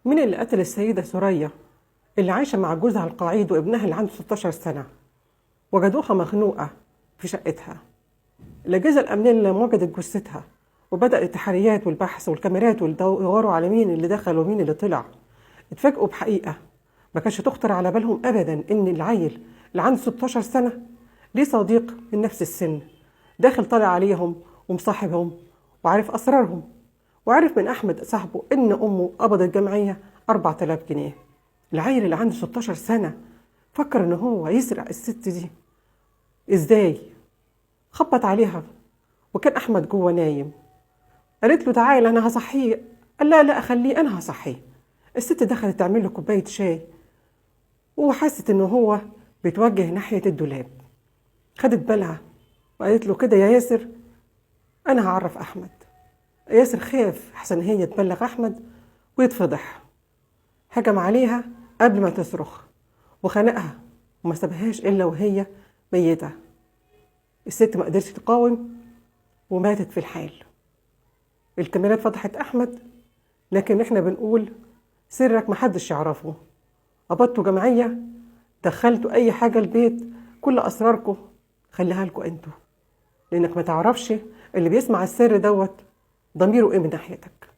مين اللي قتل السيدة ثريا اللي عايشة مع جوزها القعيد وابنها اللي عنده 16 سنة؟ وجدوها مخنوقة في شقتها. الأجهزة الأمنية لما وجدت جثتها وبدأت التحريات والبحث والكاميرات ويدوروا على مين اللي دخل ومين اللي طلع، اتفاجئوا بحقيقة ما كانش تخطر على بالهم أبدا، إن العيل اللي عنده 16 سنة ليه صديق من نفس السن داخل طالع عليهم ومصاحبهم وعارف أسرارهم، وعرف من أحمد صاحبه إن أمه قبضت جمعية 4000 جنيه. العيل اللي عنده 16 سنة فكر إن هو يسرق الست دي إزاي؟ خبط عليها وكان أحمد جوه نايم. قالت له تعالى أنا هصحيه، قال لا لا أخليه أنا هصحيه. الست دخلت تعمل له كوباية شاي وحست إن هو بيتوجه ناحية الدولاب، خدت بالها وقالت له كده يا ياسر أنا هعرف أحمد. ياسر خاف حسن هي تبلغ أحمد ويتفضح، هجم عليها قبل ما تصرخ وخنقها وما سابهاش إلا وهي ميتة. الست ما قدرتش تقاوم وماتت في الحال. الكاميرات فضحت أحمد، لكن احنا بنقول سرك محدش يعرفه. قبضتوا جمعية، دخلتوا أي حاجة البيت، كل أسراركم خليها لكم انتوا، لأنك ما تعرفش اللي بيسمع السر دوت ضميره ايه من ناحيتك.